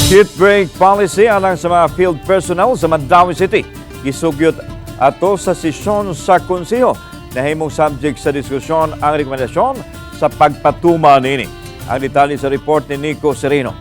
Heat break policy alang sa mga field personnel sa Mandaue City. Gisugyot ato sa sesyon sa konseho. Nahimong subject sa diskusyon ang rekomendasyon sa pagpatuma nini. Ang detalye sa report ni Nico Sereno.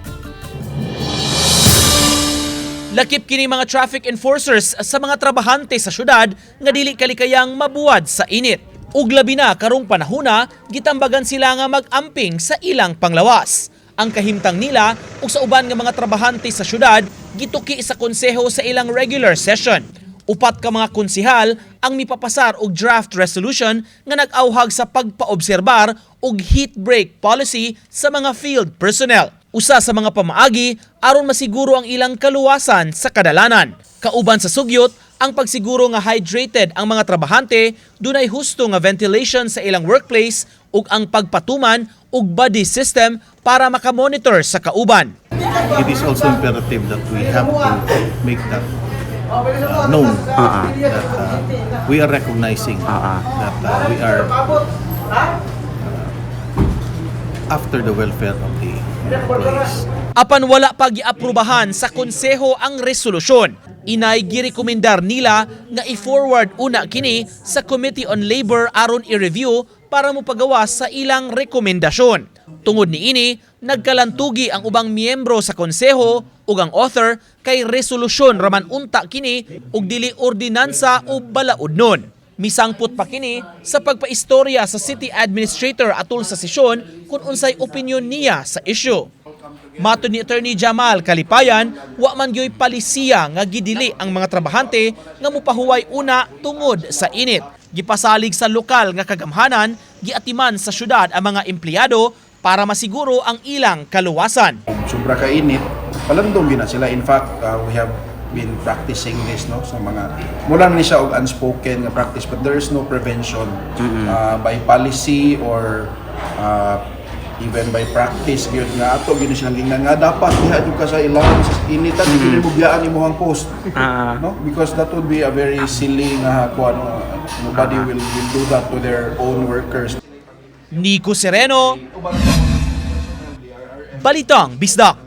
Lakip kini mga traffic enforcers sa mga trabahante sa syudad nga dili kalikayang mabuwad sa init. Ug labi na karong panahona, gitambagan sila nga mag-amping sa ilang panglawas. Ang kahimtang nila ug sa uban nga mga trabahante sa syudad gituki sa konseho sa ilang regular session. Upat ka mga konsehal ang mipapasar og draft resolution nga nag-awhag sa pagpaobserbar og heat break policy sa mga field personnel. Usa sa mga pamaagi aron masiguro ang ilang kaluwasan sa kadalanan. Kauban sa sugyot, ang pagsiguro nga hydrated ang mga trabahante, dunay husto nga ventilation sa ilang workplace ug ang pagpatuman og buddy system para makamonitor sa kauban. It is also imperative that we have to make that known that we are recognizing that we are after the welfare of the employees. Apan wala pa giaprubahan sa konseho ang resolusyon. Inay girekomendar nila nga i-forward una kini sa Committee on Labor aron i-review para mopagawas sa ilang rekomendasyon. Tungod niini, nagkalantugi ang ubang miyembro sa konseho ug ang author kay resolusyon raman unta kini ug dili ordinansa o balaudnon. Misangpot pa kini sa pagpaistorya sa city administrator atol sa sesyon kung unsay opinyon niya sa issue. Matod ni Attorney Jamal Kalipayan, wa man gyoy palisiya nga gidili ang mga trabahante nga mupahuway una tungod sa init. Gipasalig sa lokal nga kagamhanan, giatiman sa syudad ang mga empleyado para masiguro ang ilang kaluwasan. Sobra ka init, palandong gyud na sila. In fact, we have been practicing this, no, sa mga mula ni siya og unspoken nga practice, but there is no prevention by policy or even by practice gyud nga ato gyud silang gingnan nga dapat diha jud ka sa ilawom sa initan, mm-hmm, mo biyaan imong post, no, because that would be a very silly nga kuan, no? Nobody will do that to their own workers. Nico Sereno, Balitang Bisdak.